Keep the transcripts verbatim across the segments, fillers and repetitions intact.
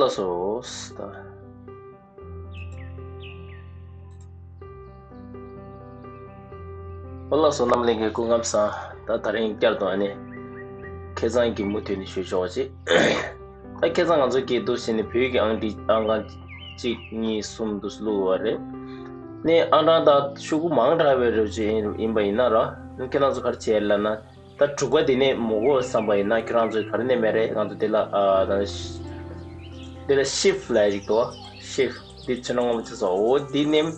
ལགས་སོ། ད། ཨོ་ལགས་སོ། རྣམ་གླིང་གི་སྐུ་ཁམས་བཟང་། ད་དེ་རིང་བསྐྱར་དུ་ཨ་ནི་ཁ་སང་གི་མུ་མཐུད་ནས་ཞུ་ཆོག་ཅིག་ད་ཁ་སང་ང་ཚོ་སྐད་འདུག་ཟེར་ནས་བོད་ཀྱི་ཨང་ཀི་ཨང་གང་གཅིག་གཉིས་གསུམ་འདུག་བླུགས་པ་རེད། ནས་ཨང་གྲངས་དང་ཤོག་གུ་མང་དྲགས་པའི་རོ་ཅིག་ཡིན་པ་ཡིན་ན་ར། ཁྱེད་རང་ཚོ་ག་རེ་བྱས་ལབ་ན། ད་དྲུག་པ་དེ་ནས་མི་དགོས་བསམ་པ་ཡིན་ན། ཁྱེད་རང་ཚོས་ག་རེ་ནས་མེད་རེད། ང་ཚོ་དེ་ལ་ཨ་ད་དེ་ལ་ཤིབ་ལབ་ཡ་ཞིག་འདུག་ཤིབ་འདི་ཕྱི་ནང་ངོ་མ་ཆགས་སོང་། འོ་འདི་ནེམ།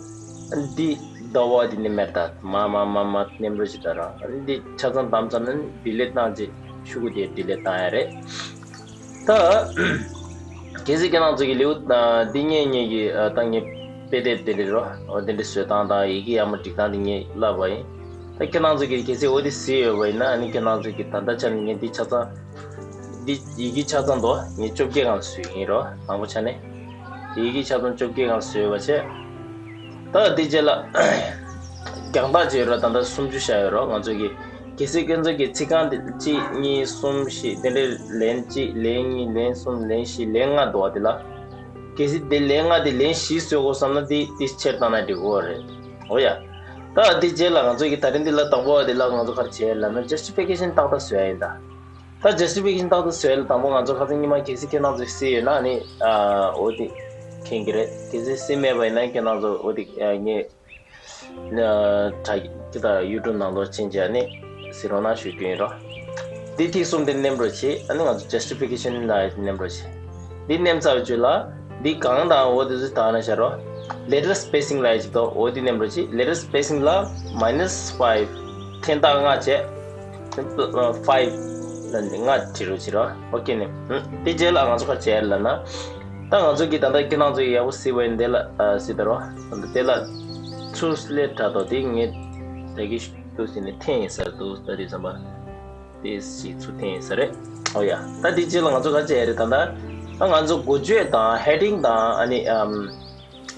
འདི་ཟླ་བ་འདི་ནེམ་མེར་ད་མ་མ་མ་མ་ནེམ་རོ་ཞིག་ད་ར། འདི་ཆ་ཚང་དམ་ཚང་ནི་ཌི་ལེ་བཏང་རྗེས་ཤོག་གུ་དེ་ཌི་ལེ་བཏང་ཡ་རེད། ད། གལ་སྲིད་ཁྱེད་རང་ཚོ་གི་ལེའུ་འདི་ངས་ངས་ཀྱི་ད་ངས་དཔེ་དེབ་དེ་འདྲ་རོ། འོ་དེ་འདྲ་བཟོ་སྟངས་དང་ཡི་གེ་ཡར་མར་སྒྲིག་སྟངས་དེ་ངས་བསླབས་པ་ཡིན། ད་ཁྱེད་རང་ཚོ་གི་གལ་སྲིད་འོ་དེ་གཟིགས་ཡོད་པ་ཡིན་ན། ཨ་ནི་ཁྱེད་རང་ཚོ་གི་ད་ལྟ་ཆ་ནས་ངས་འདི་ཆ་ཚང་། འདི་ཡི་གེ་ཆ་ཚང་དོ་ངས་བཅོ་བརྒྱད་སྒང་བཟོས་ཡིན་རོ། དང་པོ་ཆ་ནས་ཡི་གེ་ཆ་ཚང་བཅོ་བརྒྱད་སྒང་བཟོས་པ་བྱས། ད་འདི་རྗེས་ལ་རྒྱང་ཐག་བྱས་རོ། ད་ལྟ་སུམ་ཅུ་བཞག་ཡོད་རོ། ང་ཚོ་གི་གལ་སྲིད་ཁྱེད་ཚོ་གི་ཚིག་རྐང་དེ་གཅིག་གཉིས་གསུམ་བཞི་དེ་འདྲའི་ལན་གཅིག་ལན་གཉིས་ལན་གསུམ་ལན་བཞི་ལན་ལྔ་འདུག་བ། དེ་ལ་གལ་སྲིད་དེ་ལན་ལྔ་དེ་ལན་བཞི་བཟོ་དགོས་བསམ་ན། དེ་དེ་ཆེར་བཏང་ན་འགྲིག་གི་རེད། འོ་ཡ། ད་དེ་རྗེས་ལ་ང་ཚོ་གི་ད་རིང་འདི་ལ་དང་པོ་བ་དེ་ལ་ང་ཚོ་ག་རེ་བྱས་ལབ་ན། ཇ་སི་ཊི་ཕི་ཀེ་ཤན་ཏག་ཏག་བཟོ་ཡ་ཡིན་ད། ད་ཇ་སི་ཊི་ཕི་ཀེ་ཤན་ཏག་ཏག་བཟོ་ཡ་ལ་དང་པོ་ང་ཚོ་ཁ་སང་ཉི་མ་གལ་སྲིད་ཁྱེད་རང་ཚོས་གཟིགས་ཡོད་ན། ཨ་ནི་ཨ་འོ་དེ་མཁྱེན་གྱི་རེད། གལ་སྲིད་གཟིགས་མེད་པ་ཡིན་ན་ཁྱེད་རང་ཚོ་འོ་དེ་ཨ་ངས་ཨ་དྲ་དེ་ད་ཡུ་ཊུབ་ནང་ལོགས་ཕྱིན་བྱས་ནས་གཟིགས་རོགས་གནང་ཞུ་རྒྱུ་ཡིན་རོ། འདི་ཐིག་གསུམ་དེ་ནེམ་རོ་བྱེད། ཨ་ནི་ང་ཚོ་ཇ་སི་ཊི་ཕི་ཀེ་ཤན་ལ་ནེམ་རོ་བྱེད། འདི་ནེམ་ཚར་བའི་རྗེས་ལ་འདི་གང་དང་འོ་དེ་ཚོ་དག་ན་བཞག་རོ། ལེ་ཊར་སི་པེ་སིང་ལབ་ཡ་ཅིག་འདུག་འོ་དེ་ནེམ་རོ་བྱེད། ལེ་ཊར་སི་པེ་སིང་ལ་མའི་ནས་ཕའིབ་འཐེན་ཐག་ལྔ་བྱས། ཕའིབ་ལ་ནི་ལྔ་བྲིས་རོགས་བྱེད་རོ། ཨོ་ཀེ་ནི། དེ་རྗེས་ལ་ང་ཚོ་ག་རེ་བྱས་ལབ་ན། ད་ང་ཚོ་གི་ད་ལྟ་ཁྱེད་རང་ཚོ་ཡག་པོ་གཟིགས་པ་ཡིན། དེ་ལ་ཨ་གཟིགས་ད་རོ། དེ་ལ་ཚུར་སླེབས་དྲག་དོ། དེ་ངས་ད་གི་ཏུ་ཟིན་ནས་འཐེན་ཡིན་ཟེར་འདུག་ད་དེ་ཙམ་པ་དེ་ཞིག་ཚུར་འཐེན་ཡིན་ཟེར་རེད། ཨོ་ཡ། ད་དེ་རྗེས་ལ་ང་ཚོ་ག་རེ་བྱས་རེད། ད་ལྟ་ད་ང་ཚོ་འགོ་བརྗོད་དང་ཧེ་ཌིང་དང་ཨ་ནི་ཨམ་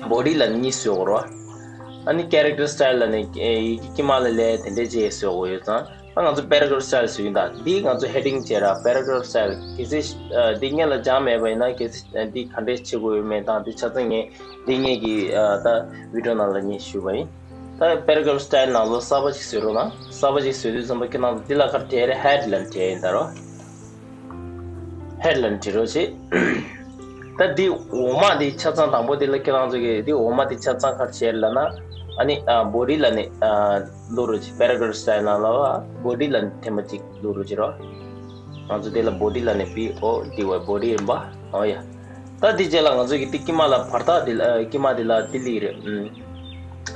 བོ་ཌི་ལ་གཉིས་བཟོས་དགོས་རོ། ཨ་ནི་ཀེ་རེག་ཊར་སི་ཊའིལ་ལ་ནི་ཨེ་ཡི་གེ་དཀྱིལ་མ་ལ་སླེབས་དེ་འདྲས་བྱས་བཟོས་དགོས་ཡོད་ཙང་། ད་ང་ཚོ་པེ་ར་གྷ་རབ་སི་ཊའིལ་བཟོས་ཡིན་ད། འདི་ང་ཚོ་ཧེ་ཌིང་བྱས་ར། པེ་ར་གྷ་རབ་སི་ཊའིལ་གལ་སྲིད་ཨ་འདི་སྔོན་ལ་སྦྱངས་མེད་པ་ཡིན་ན། གལ་སྲིད་ཨ་འདི་ག་འདྲས་བྱེད་དགོས་ཡོད་མེད་དང་འདི་ཆ་ཚང་ངས་འདི་ངེད་ཀྱི་ཨ་ད་བི་ཌི་ཡོ་ནང་ལ་ངས་ཞུས་པ་ཡིན། ད་པེ་ར་གྷ་རབ་སི་ཊའིལ་ནང་ལོ་གསར་པ་ཞིག་བཟོས་རོགས་གནང་། གསར་པ་ཞིག་བཟོས་དུས་ཙམ་པ་ཁྱེད་རང་ཚོ་འདི་ལ་ག་རེ་བྲིས་རེད། ཧེ་ཌི་ལ་བྲིས་ཡིན་ད་རོ། ཧེ་ཌི་ལ་བྲིས་རོགས་བྱེད། ད་འདི་འོག་མ་འདི་ཆ་ཚང་དང་པོ་འདི་ལ་ཁྱེད་རང་ཚོ་གིས་འདི་འོག་མ་འདི་ཆ་ཚང་ག་རེ་བྱས་ལབ་ན། ཨ་ནི་ཨ་བོ་ཌི་ལ་ནི་ཨ་བླུག་རོགས་བྱེད། པེ་ར་གྷ་རབ་སི་ཊའིལ་ནང་ལ་བ་བོ་ཌི་ལ་ནི་ཐེངས་མ་གཅིག་བླུག་རོགས་བྱེད་རོགས། ང་ཚོ་འདི་ལ་བོ་ཌི་ལ་ནི་བི་ཨོ་ཌི་ཝའི་བོ་ཌི་ཡིན་པ། ཨོ་ཡ། ད་འདི་རྗེས་ལ་ང་ཚོ་གིས་འདི་དཀྱིལ་མ་ལ་བར་ཐག་འདི་ལ་ཨ་དཀྱིལ་མ་འདི་ལ་འདི་ལི་རེད། ཨུམ།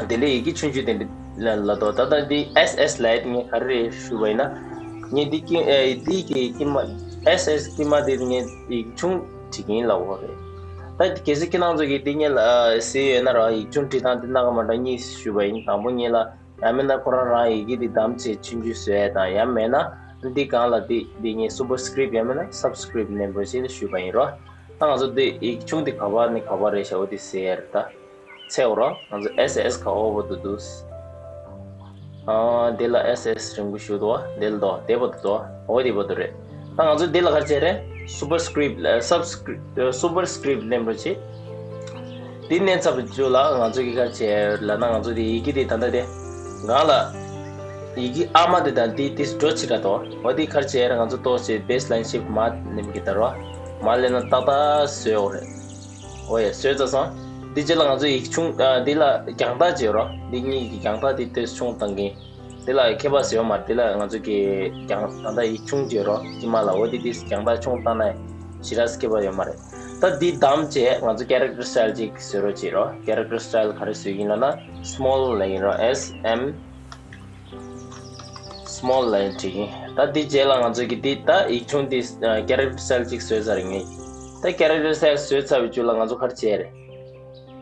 དེ་ལས་ཡི་གེ་ཆུང་ཆུང་དེ་འདི་ལ་ལ་དོ། ད་ལྟ་འདི་ཨེས་ཨེས་ལབ་ཡ་དེ་ངས་ག་རེ་རེད་ཞུས་པ་ཡིན་ན། ངས་འདི་དཀྱིལ་ཨེ་འདི་གི་དཀྱིལ་མ་ཨེས་ཨེས་དཀྱིལ་མ་དེ་ངས་ཡིག་ཆུང་བྲིས་ཀྱིན་ལབ་དགོས་རེད། ད་གལ་སྲིད་ཁྱེད་རང་ཚོ་གིས་འདི་ངས་ལ་ཨ་གཟིགས་ཡོད་ན་ར། ཡིག་ཆུང་བྲིས་སྟངས་འདི་སྣ་ཁ་མ་འདྲ་གཉིས་ཞུས་པ་ཡིན། དང་པོ་ངས་ལ་ཡང་མིན་ན་ཁོ་རང་རང་ཡི་གེ་འདི་བདམས་བྱས་ཆུང་ཆུང་བཟོ་ཡ་དང་། ཡང་མེད་ན་འདི་སྒང་ལ་འདི་འདི་ངས་སུ་པར་སི་ཀི་རིབ་ཡང་མིན་ན་སབ་སི་ཀི་རིབ་ནེམ་རོགས་བྱེད་ཞུས་པ་ཡིན་རོ། ད་ང་ཚོ་འདི་ཡིག་ཆུང་འདི་ག་པར་ནས་ག་པར་རེད་ཤག་འོ་འདི་གཟིགས་ཡ་རེད་ད། ཚེ་འོ་རོ། ང་ཚོ་ཨེས་ཨེས་ག་འོ་བོ་འདུག་འདུག་ཨ་དེ་ལ་ཨེས་ཨེས་རིང་པོ་ཞུ་དོ། དེ་ལ་དོ་དེ་བོ་འདུག་དོ། འོ་དེ་བོ་འདུག་རེད། ད་ང་ཚོ་དེ་ལ་ག་རེ་བྱས་རེད། སུ་པར་སི་ཀི་རིབ་ལ་སབ་སི་ཀི་རིབ་སུ་པར་སི་ཀི་རིབ་ནེམ་རོགས་བྱེད། དེ་ནེམ་ཚར་བའི་རྗེས་ལ་ང་ཚོ་གིས་ག་རེ་བྱས་ལབ་ན། ང་ཚོ་དེ་ཡི་གེ་དེ་ད་ལྟ་དེ་སྒང་ལ་ཡི་གེ་ཨ་མ་དེ་དང་དེ་དེ་འགྲོ་ཆེ་དྲགས་དོ། འོ་དེ་ག་རེ་བྱས་རེད། ང་ཚོ་ཏོག་ཙམ་བེ་སི་ལའིན་ཤིབ་མར་ནེམ་གི་ད་རོ། མར་སླེབས་ན་ཏག་ཏག་བཟོས་འོ་རེད། འོ་ཡ། བཟོས་ཚར་སོང་། འདི་རྗེས་ལ་ང་ཚོ་ཡིག་ཆུང་ཨ་འདི་ལ་རྒྱང་ཐག་བྱེད་རོགས། འདི་གཉིས་ཀྱི་རྒྱང་ཐག་འདི་ཏོག་ཙམ་ཆུང་བཏང་གིན། འདི་ལ་ཁྱད་པར་ཟེར་ཡོད་མ་རེད། འདི་ལ་ང་ཚོ་གི་རྒྱང་ད་ལྟ་ཡིག་ཆུང་བྱེད་རོགས། དཀྱིལ་མ་ལ་འོ་འདི་འདི་རྒྱང་ཐག་ཆུང་བཏང་ན་ཞེ་དྲག་ཁྱད་པར་ཡོད་མ་རེད། ད་འདི་བདམས་བྱས་ང་ཚོ་ཀེ་རེག་ཊར་སི་ཊའིལ་ཅིག་བཟོ་རོགས་བྱེད་རོགས། ཀེ་རེག་ཊར་སི་ཊའིལ་ག་རེ་བཟོས་ཡིན་ལབ་ན་སི་མོལ་ལབ་ཡིན་རོགས། ཨེས་ཨེམ། སི་མོལ་ལབ་ཡིན་བྲིས་ཡིན། ད་འདི་རྗེས་ལ་ང་ཚོ་གི་འདི་ད་ཡིག་ཆུང་འདི་ཀེ་རེག་ཊར་སི་ཊའིལ་ཅིག་བཟོས་ཚར་ཡིན། ད་ཀེ་རེག་ཊར་སི་ཊའིལ་བཟོས་ཚར་བའི་རྗེས་ལ་ང་ཚོ་ག་རེ་བྱས་རེད།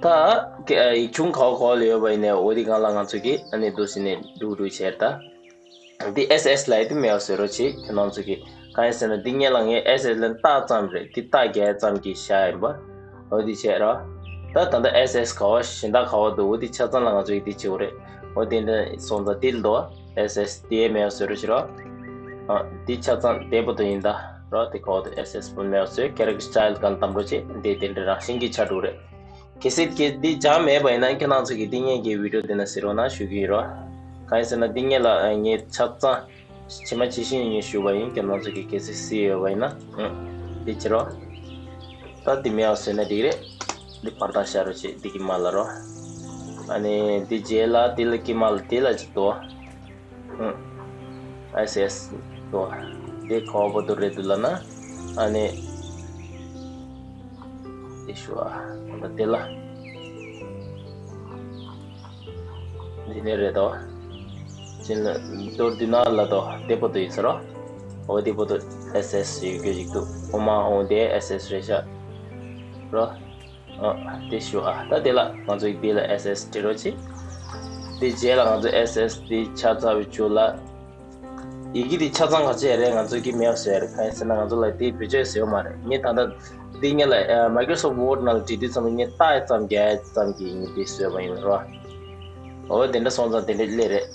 ད་ཡིག་ཆུང་ག་བ་ག་བ་ལ་ཡོད་པ་ཡིན་ནའི་འོ་དེ་སྒང་ལ་ང་ཚོ་གི་ཨ་ནི་འདུག་ཟེར་ནས་འགྲུག་འགྲུག་བྱས་རེད་ད། འདི་ཨེས་ཨེས་ལབ་ཡ་དེ་མེད་པ་བཟོ་རོགས་བྱེད། ཁྱེད་རང་ཚོ་གིས་གང་ཡིན་ཟེར་ན་འདི་སྔོན་ལ་ངས་ཨེས་ཨེས་ལབ་ན་རྟགས་ཙམ་རེད། འདི་རྟགས་རྒྱག་ཙམ་གྱི་བཞག་ཡིན་པ། འོ་འདི་བྱས་ར། ད་ད་ལྟ་ཨེས་ཨེས་ག་བ་གཞན་དག་ག་བ་འདུག་འོ་འདི་ཆ་ཚང་ལ་ང་ཚོ་གིས་འདི་བྱེད་དགོས་རེད། འོ་དེ་འདྲ་སོང་ཙང་འདི་ལ་འདུག་ཨེས་ཨེས་དེ་མེད་པ་བཟོ་རོགས་བྱེད་རོགས། ཨ་འདི་ཆ་ཚང་བདེ་པོ་འདུག་ཡིན་ད། རོ། དེ་ཁོ་དེ་ཨེས་ཨེས་པུ་མེའོ་སོའི་character style གང་དམ་རོ་ཅེ་དེ་དེ་འདྲ་རང་བཞིན་གྱི་ཆ་འགྲོ་རེད། གལ་སྲིད་ཀྱི་འདི་སྦྱང་མེད་པ་ཡིན་ན་ཁྱེད་རང་ཚོ་གི་འདི་ངེད་ཀྱི་བི་ཌིའོ་དེ་ན་ཟེར་རོ་ན་ཞུ་གི་ཡིན་རོ། གང་ཡིན་ཟེར་ན་འདི་ངེད་ལ་ངས་ཆ་ཚང་ཇི་མ་ཇི་བཞིན་ངས་ཞུ་བ་ཡིན། ཁྱེད་རང་ཚོ་གི་གལ་སྲིད་སི་ཡོད་པ་ཡིན་ན་ཨང་འདི་བྱེད་རོ། ད་འདི་མེའོ་ཟེར་ན་འགྲིག་རེད། འདི་བར་ཐག་ཤར་རོ་ཅེ་འདི་ཀི་མ་ལ་རོ། ཨ་ནི་འདི་རྗེས་ལ་འདི་ལ་ཀི་མ་ལ་འདི་ལ་ཅིག་ཏོ། ཨེས་ཨེས་ཏོ། འདི་ཁོ་བོ་ཏོ་རེད་འདུག་ལ་ན། ཨ་ནི། འདི་ཞུ་ཨ། འདི་ལ། འདི་ནས་རེད་དོ། ཅིན་ལ་ཏོ་འདི་ན་ལ་ཏོ་འདི་པོ་ཏོ་ཡིན་ས་རོ། འོ་འདི་པོ་ཏོ་ཨེས་ཨེས་ཡོད་རྒྱུ་ཅིག་འདུག་འོ་མ་འོ་འདི་ཨེས་ཨེས་རེད་ཤག་རོ། ཨ། དེ་ཞུ་ཨ། ད་དེ་ལ་ང་ཚོ་ཡིག་དེ་ལ་ཨེས་ཨེས་འབྲི་རོགས་བྱེད། དེ་རྗེས་ལ་ང་ཚོ་ཨེས་ཨེས་དེ་ཆ་ཚང་བའི་བཅུ་ལ། ཡི་གེ་དེ་ཆ་ཚང་ག་ཚོད་རེད། ང་ཚོ་གི་མེའོ་ཟེར་གང་ཡིན་ཟེར་ན་ང་ཚོ་ལ་དེ་བེད་སྤྱོད་ཟེར་བ་མ་རེད། ངས་ད་ལྟ་འདི་ངས་ལ་Microsoft Word ནང་ལ་བྲིས་དུས་ཙམ་པ་ངས་རྟགས་ཙམ་རྒྱག་ཙམ་གྱིས་ངས་དེ་བཟོས་པ་ཡིན་རོ། འོ་དེ་འདྲ་སོང་ཙང་དེ་འདྲ་སླེབས་རེད།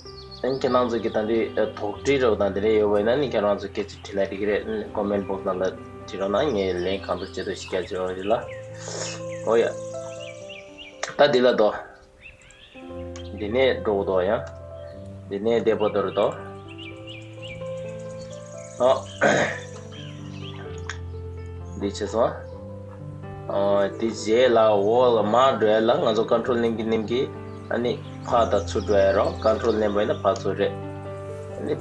ཨ་ནི་ཁྱེད་རང་ཚོ་གི་ད་འདི་དོགས་འདྲི་རོགས་དང་དེ་འདྲ་ཡོད་པ་ཡིན་ན་ནི་ཁྱེད་རང་ཚོ་སྐད་ཆ་དྲིས་ན་འགྲིག་གི་རེད། ཨ་ནི་comment box ནང་ལ་བྲིས་རོགས་གནང་། ངས་ལན་གང་ཐུབ་ཅི་ཐུབ་ཞིག་རྒྱག་ཆོག་རེད་ལ། འོ་ཡ། ད་འདི་ལ་དོ། འདི་ནས་འགྲོ་དོ་ཡང་། འདི་ནས་བདེ་པོ་དོར་དོ། ཨོ། འདི་ཆེ་སོང་། ཨོ། འདི་རྗེས་ལ་འོག་ལ་མར་འགྲོ་ཡ་ལ་ང་ཚོ་control མནན་གི་མནན་གི། ཨ་ནི་ཕར་དང་ཚུར་འགྲོ་ཡ་རོ། control མནན་པ་ཡིན་ན་ཕར་ཚུར་རེད། ཨ་ནི་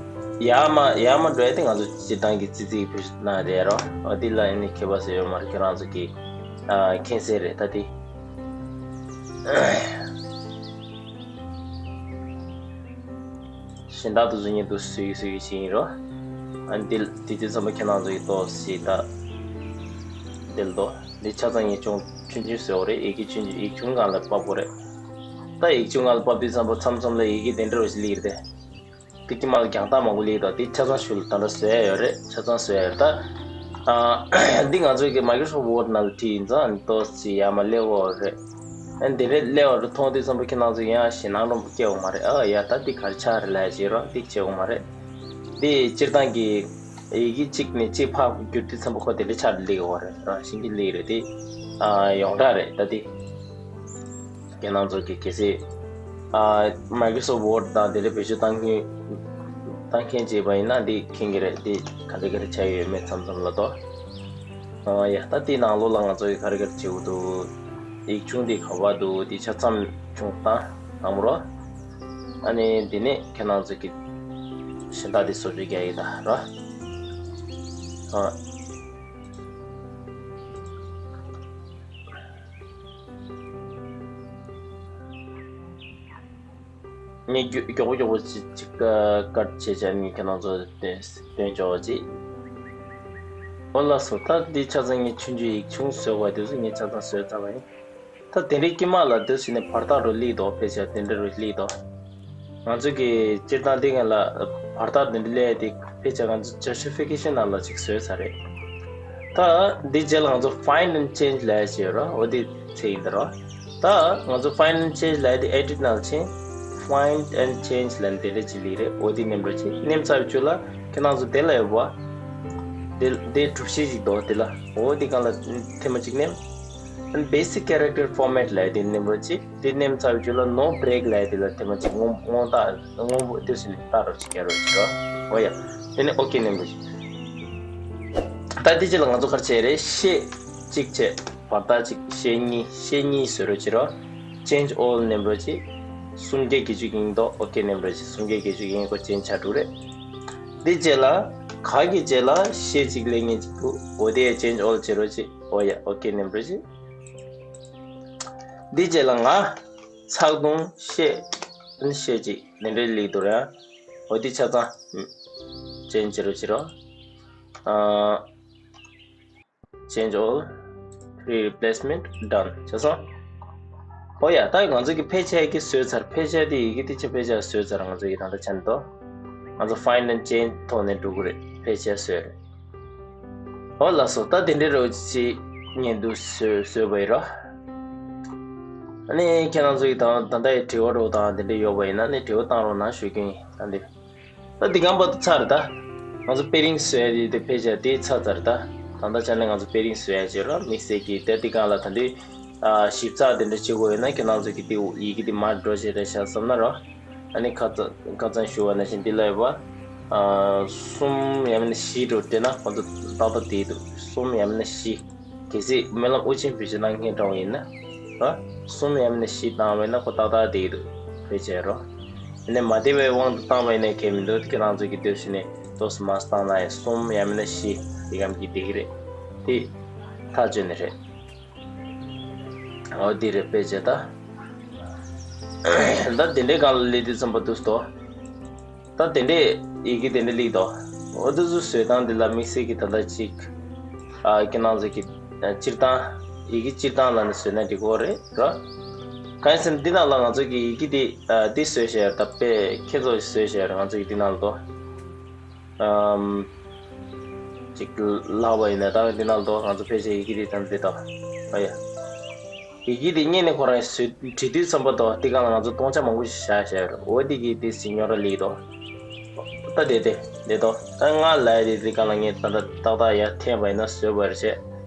ཡར་མར་ཡར་མར་འགྲོ་ཡ་དེ་ང་ཚོ་སྤྱིར་བཏང་གི་ཙི་ཙི་གི་བེད་སྤྱོད་གནང་རེད་རོ། ཨ་འདི་ལ་ཨ་ནི་ཁྱད་པར་ཟེར་ཡོད་མ་རེད། ཁྱེད་རང་ཚོ་གི་ཨ་མཁྱེན་གསལ་རེད་ད་དེ། གཞན་དག་དུ་བཟོ་ཉིད་དུ་སུའི་སུའི་ཞིག་ཡིན་རོ། ཨ་ནི་དེ་དེ་དུས་ཙམ་པ་ཁྱེད་རང་ཚོ་ཡི་ཏོག་སི་ད་དེ་ལ་དོ། འདི་ཆ་ཚང་ཡིག་ཆུང་ཆུང་ཆུང་བཟོ་བ་རེད། ཡི་གེ་ཆུང་ཆུང་ཡིག་ཆུང་སྒང་ལ་ཕབ་དགོས་རེད། ད་ཡིག་ཆུང་སྒང་ལ་ཕབ་དུས་ཙམ་པ་མཚམས་མཚམས་ལ་ཡི་གེ་དེ་འདྲ་བ་ཞིག་སླེབས་རེད། དེ་ཀི་མ་ལ་རྒྱང་ཐག་མང་པོ་སླེབས་འདུག་དེ་ཆ་ཚང་ཞུ་ལ་ད་ལྟ་བཟོ་ཡ་ཡོད་རེད། ཆ་ཚང་བཟོ་ཡ་ཡོད་རེད། ད་ཨ་འདི་ང་ཚོའི་གི་Microsoft Word ནང་ལ་བྲིས་ཡིན་ཙང་ཏོག་ཙམ་ཡར་མར་སླེབས་འོག་རེད། ཨ་འདི་རེད་སླེབས་འོག་རེད། མཐོང་དུས་ཙམ་པ་ཁྱེད་རང་ཚོ་ཡང་ཞེད་སྣང་རོ་སྐྱེ་འོང་མ་རེད། ཨ་ཡ་ད་འདི་ག་རེ་ཆགས་རེད་ལབ་ཡ་བྱེད་རོགས། འདི་བྱེད་འོང་མ་རེད། འདི་སྤྱིར་བཏང་གི་ཡི་གེ་གཅིག་ནས་གཅིག་ཕར་བསྒྱུར་དུས་ཙམ་པ་ཁོ་དེ་འདྲ་ཆགས་སླེབས་འོག་རེད། རང་བཞིན་གྱིས་སླེབས་རེད། དེ་ཨ་ཡོངས་གྲགས་རེད་ད་དེ། ཁྱེད་རང་ཚོ་གི་གལ་སྲིད་ཨ་Microsoft Word དང་དེ་འདྲ་བེད་སྤྱོད་བཏང་མཁན་བཏང་མཁན་བྱས་པ་ཡིན་ན་འདི་མཁྱེན་གྱི་རེད། འདི་ག་འདྲ་ག་འདྲ་ཆགས་ཡོད་མེད་མཚམས་མཚམས་ལ་དོ། ཨ་ཡ་ད་འདི་ནང་ལོགས་ལ་ང་ཚོ་གི་ག་རེ་ག་རེ་བྱེད་དགོས་འདུག་ཡིག་ཆུང་འདི་ག་པར་འདུག་འདི་ཆ་ཚང་ཆུང་བཏང་དང་པོ་རོ། ཨ་ནི་འདི་ནས་ཁྱེད་རང་ཚོ་གི་གཞན་དག་འདི་བཟོ་བཅོས་རྒྱག་ཡིན་ད་རོ། ཨ། ངས་མགྱོགས་མགྱོགས་པོ་མགྱོགས་པོ་ཅིག་ཅིག་ཀ་ཀཊ་བྱས་བྱས་ནས་ཁྱེད་རང་ཚོ་སྟོན་སྟོན་ཆོག་ཅིག་འོ་ལགས་སོ། ད་འདི་ཆ་ཚང་ངས་ཆུང་ཆུང་ཡིག་ཆུང་བཟོས་པ་དེ་ཚོ་ངས་ཆ་ཚང་བཟོས་ཚར་བ་ཡིན། ད་དེ་འདྲའི་དཀྱིལ་མ་ལ་དེ་ཟེར་ནས་བར་ཐག་རུ་སླེབས་འདུག་ཕལ་ཆེར་དེ་འདྲ་རུ་སླེབས་འདུག་ང་ཚོ་གི་སྤྱིར་བཏང་འདི་སྒང་ལ་བར་ཐག་འདི་འདྲ་སླེབས་ཏེ་ཕལ་ཆེར་ང་ཚོ་Justification ནང་ལ་ཅིག་བཟོས་ཚར་རེད། ད་འདི་རྗེས་ལ་ང་ཚོ་Find and Change ལབ་ཡ་ཅིག་ཡོད་རེད། འོ་དེ་ཚེ་ཡིན་ད་རོ། ད་ང་ཚོ་Find and Change ལབ་ཡ་དེ་Edit ནང་ཕྱིན། Find and Change ལབ་ནས་དེ་འདྲ་ཅིག་སླེབས་རེད། འོ་དེ་མནན་རོགས་བྱེད། མནན་ཚར་བའི་རྗེས་ལ་ཁྱེད་རང་ཚོ་དེ་ལ་ཡོད་པ། དེ་དེ་གྲུ་བཞི་ཅིག་འདུག་དེ་ལ་འོ་དེ་སྒང་ལ་ཐེངས་མ་གཅིག་མནན། And basic character format ལབ་ཡ་དེ་མནན་རོགས་བྱེད། དེ་མནན་ཚར་བའི་རྗེས་ལ་No Break ལབ་ཡ་དེ་ལ་ཐེངས་མ་གཅིག་སྔོན་སྔོན་རྟགས་སྔོན་པོ་དེ་ཟེར་ནས་བཏགས་རོགས་བྱེད། རྒྱག་རོགས་བྱེད་རོགས། འོ་ཡ། དེ་ནས་ཨོ་ཀེ་མནན་རོགས་བྱེད། ད་དེ་རྗེས་ལ་ང་ཚོ་ག་རེ་བྱེད་རེད། ཤད་གཅིག་བྱས། བར་ཐག་གཅིག་ཤད་གཉིས། ཤད་གཉིས་བཟོ་རོགས་བྱེད་རོགས། Change all མནན་རོགས་བྱེད། སུམ་བརྒྱ་བརྒྱད་ཅུ་ཡིན་མདོག་ཨོ་ཀེ་མནན་རོགས་བྱེད། སུམ་བརྒྱ་བརྒྱད་ཅུ་ཡིན་ཁོ་change ཆགས་འགྲོ་རེད། དེ་རྗེས་ལ་ག་གི་རྗེས་ལ་ཤད་གཅིག་སླེབས་མཁན་གཅིག་འདུག་འོ་དེ་ཡ་Change all བྱེད་རོགས་བྱེད། འོ་ཡ་ཨོ་ཀེ་མནན་རོགས་བྱེད། འདི་རྗེས་ལ་ང་ཚག་དུང་ཤད་ཤད་གཅིག་འདི་འདྲའི་སླེབས་འདུག་ར། འོ་འདི་ཆ་ཚང་change བྱེད་རོགས་བྱེད་རོགས། ཨ། Change all, free replacement, done བྱས་སོང་། ཨོ་ཡ། ད་ང་ཚོ་གི་ཕལ་ཆེར་གི་བཟོས་ཚར། ཕལ་ཆེར་དེ་ཡི་གེ་དེ་ཆ་ཕལ་ཆེར་བཟོས་ཚར། ང་ཚོ་གི་ད་ལྟ་ཆ་ནས་ཏོ། ང་ཚོ་Find and Change ཐོག་ནས་འགྲོ་གི་རེད། ཕལ་ཆེར་བཟོས་རེད། ཨོ་ལགས་སོ། ད་དེ་འདྲའི་རོ་ཅིག་ཉན་དུ་བཟོས་བཟོས་པ་ཡིན་རོ། ཨ་ནི་ཁྱེད་རང་ཚོ་གི་ད་ད་ལྟ་ཡི་དྲི་བ་རོ་དང་དེ་འདྲ་ཡོད་པ་ཡིན་ན་ནི་དྲི་བ་བཏང་རོགས་གནང་ཞུ་རྒྱུ་ཡིན། ད་འདི། ད་འདི་གང་བར་དུ་ཚར་ད། ང་ཚོ་པེ་རིང་བཟོ་ཡ་དེ་དེ་ཕལ་ཆེར་དེ་ཚར་ཚར་ད། ད་ལྟ་ཆ་ནས་ང་ཚོ་པེ་རིང་བཟོ་ཡ་བྱེད་རོགས། དམིགས་བསལ་གྱི་དེ་དེ་གང་ལ་ད་འདི་ཨ་ཞིབ་ཚགས་དེ་འདྲ་བྱེད་དགོས་ཡོད་ན་ཁྱེད་རང་ཚོ་གི་དེ་ཡི་གེ་དེ་མར་འགྲོ་བྱེད་རེད་ཤག་བསམ་ན་རོགས། ཨ་ནི་ཁ་ཚ་ཁ་ཚང་ཞུ་བ་ནང་བཞིན་འདི་ལ་ཡོད་པ་ཨ་གསུམ་ཡང་མིན་ན་བཞི་འགྲོ་སྤྲད་ན་ཁོ་ཚོ་ཏག་ཏག་དེ་འདུག་གསུམ་ཡང་མིན་ན་བཞི། གལ་སྲིད་སྨོན་ལམ་དབུ་ཅན་བེད་སྤྱོད་གནང་མཁན་འདྲ་བོ་ཡིན་ན། ཨ། གསུམ་ཡང་མིན་ན་བཞི་བཏང་བས་ན་ཁོ་ཏག་ཏག་དེ་ཡི་འདུག་ཕལ་ཆེར་རོ། ཡིན་ནའི་མ་བདེ་བའི་དབང་དུ་བཏང་བ་ཡིན་ན་གལ་མི་འདུག་ཁྱེད་རང་ཚོ་གི་འདོད་ཞུ་ནས་ཏོག་ཙམ་མར་བཏང་ན་ཡང་གསུམ་ཡང་མིན་ན་བཞི་དེ་གམ་གྱི་བདེ་གི་རེད། དེ་ཐག་གཅོད་ནི་རེད། འོ་དེ་རེད་ཕལ་ཆེར་ད། ད་དེ་འདྲའི་སྒང་ལ་སླེབས་དུས་ཙམ་པ་འདུག་སྟོ། ད་དེ་འདྲས་ཡི་གེ་དེ་འདྲས་ལིག་དོ། འོ་དེ་ཚོ་བཟོས་སྟངས་དེ་ལ་དམིགས་བསལ་གྱི་ད་ལྟ་ཅིག་ཨ་ཁྱེད་རང་ཚོ་གི་ཨ་སྤྱིར་བཏང་ཡི་གེ་སྤྱིར་བཏང་ལ་ནི་བཟོས་ན་འགྲིག་གི་རེད་ར། གང་ཡིན་ཟེར་ན་འདི་ནང་ལ་ང་ཚོ་གི་ཡི་གེ་དེ་ཨ་དེ་བཟོས་བཞག་ཡོད་རེད། ད་དཔེ་ཁྱེད་ཚོ་བཟོས་བཞག་ཡོད་རེད། ང་ཚོ་གི་འདི་ནང་ལ་དོ། ཨམ། ཅིག་ལབ་པ་ཡིན་ན་ད་འདི་ནང་ལ་དོ་ང་ཚོ་ཕལ་ཆེར་ཡི་གེ་དེ་ད་འདི་དང་ཨ་ཡ། ཡི་གེ་དེ་རྙེད་ནས་ཁོ་རང་བྲིས་དུས་ཙམ་པ་དང་དེ་གང་ལ་ང་ཚོ་སྟོང་ཆ་མང་པོ་ཞིག་བཞག་བཞག་ཡོད་རེད། འོ་དེ་གི་དེ་སི་ཉོ་ར་ལི་དོ། ད་དེ་དེ་དེ་དོ། ད་ང་ལ་དེ་དེ་གང་ལ་ངས་ད་ད་ཏག་ཏག་ཡར་འཐེན་པ་ཡིན་ན་བཟོས་པ་རེད་བྱས།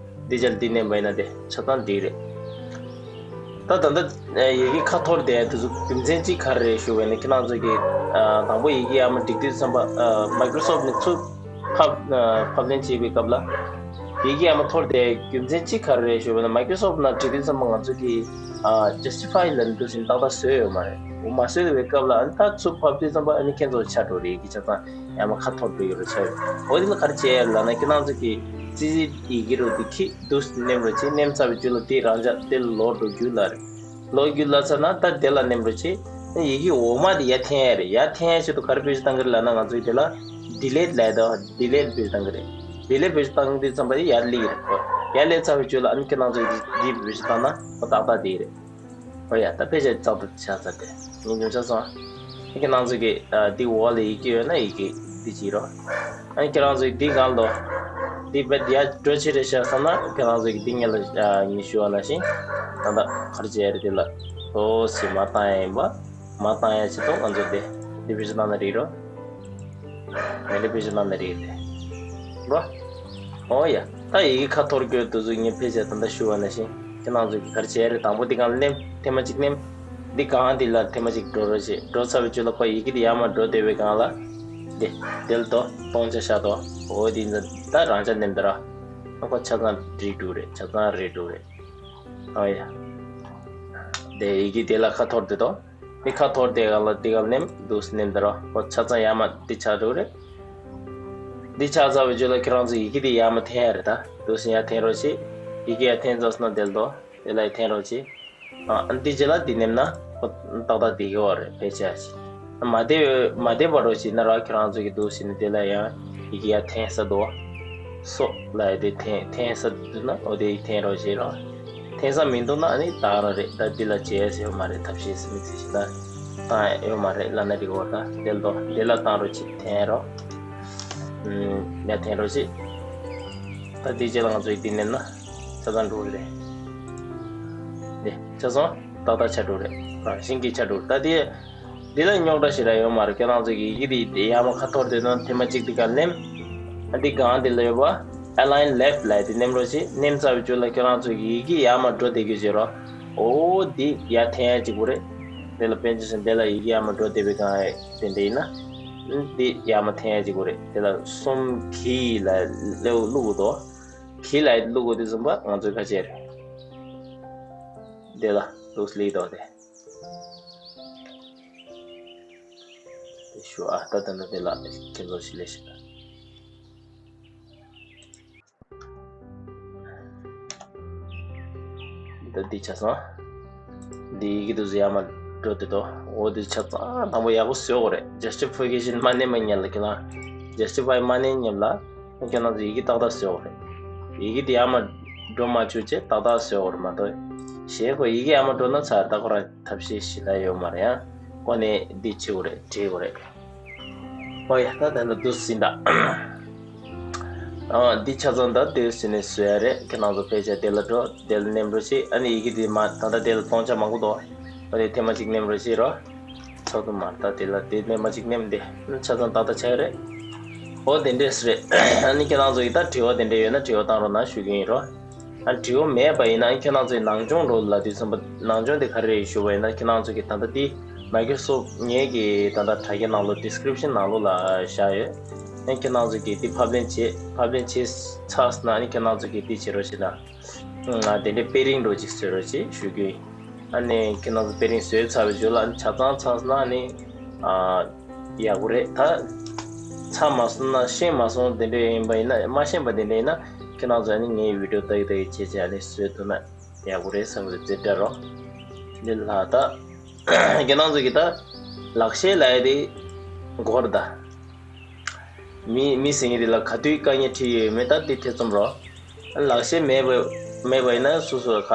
འདི་ཅལ་འདི་མནན་པ་ཡིན་ན་དེ་ཆ་ཚང་འགྲིག་རེད། ད་ད་ད་ཡི་གེ་ཁ་འཐོར་དེ་དེ་ཚོ་རྒྱུ་མཚན་གཅིག་ག་རེ་རེད་ཞུ་བས་ན་ཁྱེད་རང་ཚོ་གི་དང་པོ་ཡི་གེ་ཡར་མར་སྒྲིག་དུས་ཙམ་པ་Microsoft་ནས་ཚུར། ཕབ་ཕབ་ལེན་བྱེད་པའི་སྐབས་ལ། ཡི་གེ་ཡར་མར་འཐོར་དེ་རྒྱུ་མཚན་གཅིག་ག་རེ་རེད་ཞུ་བ་ན་Microsoft་ནང་བྲིས་དུས་ཙམ་པ་ང་ཚོ་གིས་Justify་ལབ་འདུག་ཟིན་ཏག་ཏག་བཟོས་ཡོད་མ་རེད། འོ་མ་བཟོས་པའི་སྐབས་ལ་ཨ་ནི་ད་ཚུར་ཕབ་དུས་ཙམ་པ་ཨ་ནི་ཁྱེད་ཚོ་ཆ་འགྲོ་རེད། ཡི་གེ་ཆ་ཚང་ཡར་མར་ཁ་འཐོར་འགྲོ་ཡོད་རེད་ཆ་ཡོད། འོ་དེ་ལ་ག་རེ་བྱས་ཡོད་ལབ་ན་ཁྱེད་རང་ཚོ་གིས་ཙི་ཙི་ཡི་གེ་རུ་དེ་ཁྱི་འདུག་ནེམ་རོ་ཆེ་ནེམ་ཚར་བའི་རྒྱུ་ལ་དེ་རང་ཅག་དེ་ལ་ལོག་འགྲོ་རྒྱུ་ལ་རེད། ལོག་རྒྱུ་ལ་ཚར་ན་ད་དེ་ལ་ནེམ་རོ་ཆེ། ཡི་གེ་འོག་མ་དེ་ཡར་འཐེན་ཡ་རེད། ཡར་འཐེན་ཡ་ཆེད་དུ་ག་རེ་བེད་སྤྱོད་བཏང་གི་རེད་ལབ་ན་ང་ཚོས་དེ་ལ་delete་ལབ་དོ། delete་བེད་སྤྱོད་བཏང་གི་རེད། delete་བེད་སྤྱོད་བཏང་དུས་ཙམ་པ་ཡར་སླེབས་ཀྱི་རེད། ཡར་སླེབས་ཚར་བའི་རྗེས་ལ་ཨ་ནི་ཁྱེད་རང་ཚོས་འདི་འདི་བེད་སྤྱོད་བཏང་ན་ཨོ་ཏག་ཏག་དེ་རེད། ཨོ་ཡ་ད་ཕལ་ཆེར་ཙག་ཏུ་ཆགས་ཚར་ཏེ་ངས་ཉུང་ཆ་སོང་། ཁྱེད་རང་ཚོས་ཀྱི་འདི་འོག་ལ་ཡི་གེ་ཡོད་ན་ཡི་གེ་འདི་བྱེད་རོགས། ཨ་ནི་ཁྱེད་རང་ཚོས་འདི་གང་ལོ། འདི་བེད་ཡར་འགྲོ་ཆེ་རེད་ཤག་བསམ་ན་ཁྱེད་རང་ཚོས་ཀྱི་འདི་ངས་ལ་ངས་ཞུ་བ་ནང་བཞིན་ད་ལྟ་ག་རེ་བྱས་རེད་དེ་ལ་ཏོག་ཙམ་མར་བཏང་ཡ་ཡིན་པ། མར་བཏང་ཡ་ཆེད་དུ་ང་ཚོས་འདི་འདི་བེད་སྤྱོད་བཏང་ན་འགྲིག་རོགས། མེ་ལེ་བེད་སྤྱོད་གནང་ན་རེད་དེ། རོ། ཨོ་ཡ། ད་ཡི་གེ་ཁ་འཐོར་སྐྱོད་དུ་ཚུགས་ངས་ཕལ་ཆེར་ད་ལྟ་ཞུ་བ་ནང་བཞིན་ཁྱེད་རང་ཚོས་ག་རེ་བྱས་རེད། དང་པོ་འདི་གང་ལ་ནེམ་ཐེངས་མ་གཅིག་ནེམ། འདི་གང་འདི་ལ་ཐེངས་མ་གཅིག་འགྲོ་རོགས་བྱེད། འགྲོ་ཚར་བའི་རྗེས་ལ་ཁོ་ཡི་གེ་འདི་ཡར་མར་འགྲོ་བསྡད་པའི་སྒང་ལ། འདི་དེ་ལ་དོ་སྟོང་ཆ་བཞག་དོ། ཨོ་འདི་ད་རང་ཅག་ནེམ་ད་ར། ཁོ་ཆ་ཚང་འགྲིག་འགྲོ་རེད། ཆ་ཚང་རེད་འགྲོ་རེད། ཨོ་ཡ། དེ་ཡི་གེ་དེ་ལ་ཁ་འཐོར་དེ་དོ། མི་ཁ་འཐོར་དེ་ག་ལ་དེ་ག་ལ་ནེམ་འདུག་སེ་ནེམ་དེ་རོ། ཁོ་ཆ་ཚང་ཡར་མར་འདི་ཆགས་འགྲོ་རེད། འདི་ཆགས་ཚར་བའི་རྗེས་ལ་ཁྱེད་རང་ཚོ་ཡི་གེ་འདི་ཡར་མར་འཐེན་ཡ་རེད་ད། འདུག་སེ་ཡར་འཐེན་རོགས་བྱེད། ཡི་གེ་ཡར་འཐེན་ཚར་སོང་ན་དེ་ལ་དོ། དེ་ལ་ཡར་འཐེན་རོགས་བྱེད། ཨ་འདི་རྗེས་ལ་འདི་ནེམ་ན་ཁོ་ཏག་ཏག་འདི་གི་བ་རེད་ཕལ་ཆེར་ཞིག་མ་བདེ་མ་བདེ་བ་རོགས་བྱེད་ན་ར་ཁྱེད་རང་ཚོ་གི་འདུག་སེ་ནི་དེ་ལ་ཡང་ཡི་གེ་ཡར་འཐེན་ས་འདུག་སོ་ལ་ཡ་དེ་འཐེན་འཐེན་ས་འདུག་ན་འོ་དེ་ཡི་འཐེན་རོགས་བྱེད་རོགས། འཐེན་ས་མི་འདུག་ན་ཨ་ནི་དག་ར་རེད། ད་འདི་ལ་བྱས་ཟེར་ཡོད་མ་རེད། ཐབས་ཤེས་སེ་མིག་སེ་ཞིག་ད་བཏང་ཡོད་མ་རེད་ལབ་ན་འགྲིག་གོ་ད་དེ་ལ་དོ་དེ་ལ་བཏང་རོགས་བྱེད། འཐེན་རོགས། ཡར་འཐེན་རོགས་བྱེད། ད་འདི་རྗེས་ལ་ང་ཚོ་ཡི་འདི་ནེམ་ན་ཆ་ཚང་འགྲོ་གི་རེད། འདི་ཆ་ཚང་ཏག་ཏག་ཆགས་འགྲོ་རེད། རང་བཞིན་གྱིས་ཆགས་འགྲོ་རེད། ད་དེ། འདི་ལ་རྙོག་དྲ་ཞེ་དྲག་ཡོད་མ་རེད། ཁྱེད་རང་ཚོ་གི་ཡི་གེ་འདི་ཡར་མར་ཁ་འཐོར་དེ་དང་ཐེངས་མ་གཅིག་འདི་ག་ནེམ། ཨ་འདི་གང་འདི་ལ་ཡོད་པ། Align left་ལབ་དེ་ནེམ་རོགས་བྱེད། ནེམ་ཚར་བའི་རྗེས་ལ་ཁྱེད་རང་ཚོ་གི་ཡི་གེ་ཡར་མར་འགྲོ་བསྡད་རྒྱུ་བྱེད་རོགས། ཨོ་འདི་ཡར་འཐེན་ཡ་གཅིག་པུ་རེད། དེ་ལ་དཔེ་ཆ་བཞིན་དེ་ལ་ཡི་གེ་ཡར་མར་འགྲོ་བསྡད་པའི་གང་ཡ་དེ་འདྲ་ཡིན་ན། འདི་ཡར་མར་འཐེན་ཡ་གཅིག་པུ་རེད། དེ་ལ་གསུམ་གི་ལ་ལེའུ་བླུག་དགོས་དོ། གི་ལ་བླུག་དགོས་དུས་ཙམ་པ་ང་ཚོས་ཁ་ཆེར། དེ་ལ་ལུགས་ལི་དོ་དེ། དེ་ཞུ་ཨ་ད་ད་ད་དེ་ལ་ཁྱེད་ཚོ་ཞི་ལས་ཤིག་ད་འདི་ཆ་ཚང་། འདི་ཡི་གེ་དུ་ཟེ་ཡ་མ་འགྲོ་དེ་དོ། འོ་དེ་ཆ་ཚང་དང་པོ་ཡག་པོ་བཟོས་གོ་རེད། Justification་མ་ནེམ་མ་ཉལ་ལ་ཁྱེད་ལ། Justify་མ་ནེམ་ཉལ་ལ། ཁྱེད་རང་ཚོ་ཡི་གེ་ཏག་ཏག་བཟོས་གོ་རེད། ཡི་གེ་དེ་ཡ་མ་འགྲོ་མ་བཅུག་ཅེས་ཏག་ཏག་བཟོས་གོ་རེད་མ་གཏོགས། གཞན་ཁོ་ཡི་གེ་ཡ་མ་འགྲོ་ན་ཚར་ད་ཁོ་རང་ཐབས་ཤེས་ཞིག་ལ་ཡོད་མ་རེད་ཡ། ཁོ་ནས་འདི་བྱེད་དགོས་རེད་བྲིས་དགོས་རེད། ཨོ་ཡ་ད་དེ་ལ་འདུག་ཟིན་ད། ཨ་འདི་ཆ་ཚང་ད་དེ་ཟིན་ནས་བཟོས་ཡ་རེད། ཁྱེད་རང་ཚོ་ཕལ་ཆེར་དེ་ལ་འགྲོ་དེ་ལ་ནེམ་རོགས་བྱེད། ཨ་ནི་ཡི་གེ་དེ་མ་ད་ལྟ་དེ་ལ་སྟོང་ཆ་མང་པོ་འདུག་ཨ་དེ་ཐེངས་མ་གཅིག་ནེམ་རོགས་བྱེད་རོགས། ཚོགས་འདུ་མ་ད་དེ་ལ་དེ་ནེམ་མ་གཅིག་ནེམ་དེ་ཆ་ཚང་ཏག་ཏག་ཆགས་རེད། འོ་དེ་འདྲས་རེད། ཨ་ནི་ཁྱེད་རང་ཚོ་ཡིས་ད་དྲི་བ་དེ་འདྲས་ཡོད་ན་དྲི་བ་བཏང་རོགས་གནང་ཞུ་གི་ཡིན་རོ། ཨ་དྲི་བ་མེད་པ་ཡིན་ན་ཁྱེད་རང་ཚོའི་ནང་སྦྱོང་རོ་ལ་དུས་ཙམ་པ་ནང་སྦྱོང་དེ་ག་རེ་རེད་ཞུ་བ་ཡིན་ན་ཁྱེད་རང་ཚོ་གི་ད་ལྟ་དེ་Microsoft་ངེད་ཀྱི་ད་ལྟ་དྲ་རྒྱའི་ནང་ལོགས་description་ནང་ལོགས་ལ་བཞག་ཡོད། ཨ་ཁྱེད་རང་ཚོ་གི་དེ་ཕབ་ལེན་བྱེད་ཕབ་ལེན་བྱེད་ཚར་སོང་ན་ཨ་ནི་ཁྱེད་རང་ཚོ་གི་དེ་བྱེད་རོགས་བྱེད་དང་། ང་དེ་འདྲའི་དཔེ་རིང་འགྲོ་ཅིག་བཟོས་རོགས་བྱེད་ཞུ་གི་ཡིན། ཨ་ནི་ཁྱེད་རང་ཚོ་དཔེ་རིང་བཟོས་ཚར་བའི་རྗེས་ལ་ཨ་ནི་ཆ་ཚང་ཚར་སོང་ན་ཨ་ནི་ཨ། ཡག་པོ་རེད་ད། ཚར་མ་སོང་ན་ཤེས་མ་སོང་དེ་འདྲ་ཡིན་པ་ཡིན་ན་མ་ཤེས་པ་དེ་འདྲ་ཡིན་ན་ཁྱེད་རང་ཚོ་ཨ་ནི་ངའི་video་ལྟ་གི་ལྟ་གི་བྱས་བྱས་ཨ་ནི་བཟོས་ཐུབ་ན་ཡག་པོ་རེད་བསམ་གི་འདུག་རྩེ་བྲལ་རོགས། འདི་ལ་ད་ཁྱེད་རང་ཚོ་གི་ད་ལག་ཤེས་ལབ་ཡ་དེ་འགོར་ད། མི་མི་ཟེར་མཁན་དེ་ལ་ག་དུས་དཀའ་ངལ་འཕྲད་ཡོད་མེད་ད་དེ་ཐེ་ཚོམ་རོགས། ལག་ཤེས་མེད་པ་མེད་པ་ཡིན་ན་སོ་སོ་ཁ་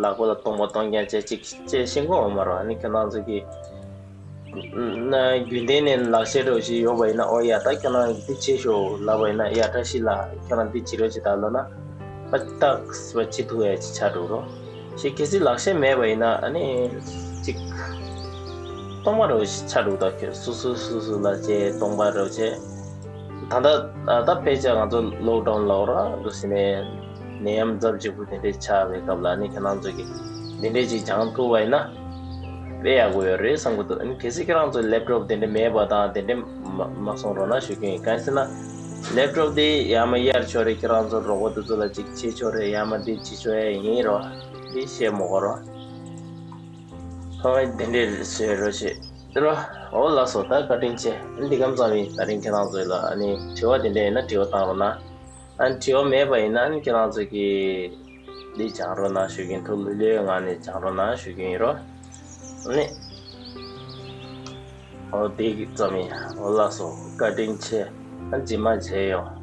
ལག་པ་ལ་སྟོང་པ་སྟོང་རྐྱང་བྱས་ཅིག་བྱས་ཤེས་ཀྱི་ཡོད་མ་རེད། ཨ་ནི་ཁྱེད་རང་ཚོ་གི་ན་རྒྱུན་ལྡན་ནས་ལག་ཤེས་འདྲ་བོ་ཞིག་ཡོད་པ་ཡིན་ན་ཨོ་ཡ་ད་ཁྱེད་རང་འདི་བྱེད་ཤོག་ལབ་པ་ཡིན་ན་ཡ་བཀྲ་ཤིས་ལགས་ཁྱེད་རང་འདི་བྱེད་རོགས་བྱེད་ད་ལབ་ན་ཨ་ཏག་སེ་བྱེད་ཐུབ་ཡ་ཅིག་ཆགས་འགྲོ་རོགས། ཞེས་གལ་སྲིད་ལག་ཤེས་མེད་པ་ཡིན་ན་ཨ་ནི་ཅིག་སྟོང་པ་འདྲ་བོ་ཞིག་ཆགས་འགྲོ་ད་ཁྱོད་སོ་སོ་སོ་སོ་ལ་བྱས་སྟོང་པ་འདྲ་བོ་བྱས། ད་ལྟ་ད་ཕལ་ཆེར་ང་ཚོ་lockdown་ལབ་ར་འདུག་ཟེར་ནས་ནད་ཡམས་ཛ་དྲག་པོ་དེ་འདྲས་ཆགས་པའི་སྐབས་ལ་ནི་ཁྱེད་རང་ཚོ་གིས་འདི་འདྲས་ཅིག་སྦྱང་ཐུབ་པ་ཡིན་ན་དཔེ་ཡག་པོ་ཡོད་རེད་བསམ་གི་འདུག་ཨ་ནི་གལ་སྲིད་ཁྱེད་རང་ཚོ་laptop་དེ་འདྲས་མེད་པ་དང་དེ་འདྲས་མ་མ་སོང་རོགས་གནང་ཞུ་གི་ཡིན། གང་ཡིན་ཟེར་ན་laptop་དེ་ཡར་མར་གཡར་ཆོག་རེད། ཁྱེད་རང་ཚོ་རོགས་པ་དེ་ཚོ་ལ་ཅིག་བྱེད་ཆོག་རེད། ཡར་མར་འདི་བྱེད་ཆོག་ཡ་ཡིན་རོགས་འདི་བཤད་མ་དགོས་རོགས། ཧོ་དེ་འདྲས་བཟོས་རོགས་བྱེད། རོ། འོ་ལགས་སོ་ད་བཀའ་དྲིན་ཆེ། འདི་གམ་ཙམ་ཡིན། ད་རིང་ཁྱེད་རང་ཚོ་ལ་ཨ་ནི་དྲི་བ་དེ་འདྲ་ཡིན་ན་དྲི་བ་བཏང་རོགས་གནང་། ཨ་ནི་དྲི་བ་མེད་པ་ཡིན་ན་ཨ་ནི་ཁྱེད་རང་ཚོ་གིས་འདི་སྦྱང་རོགས་གནང་ཞུ་གི་ཡིན། ཐུགས་ལྷོད་ལྷོད་ངང་ནས་སྦྱང་རོགས་གནང་ཞུ་གི་ཡིན་རོ། ཨ་ནི། འོ་དེ་ཙམ་ཡིན། འོ་ལགས་སོ་བཀའ་དྲིན་ཆེ། ཨ་ནི་རྗེས་མ་མཇལ་ཡོང་།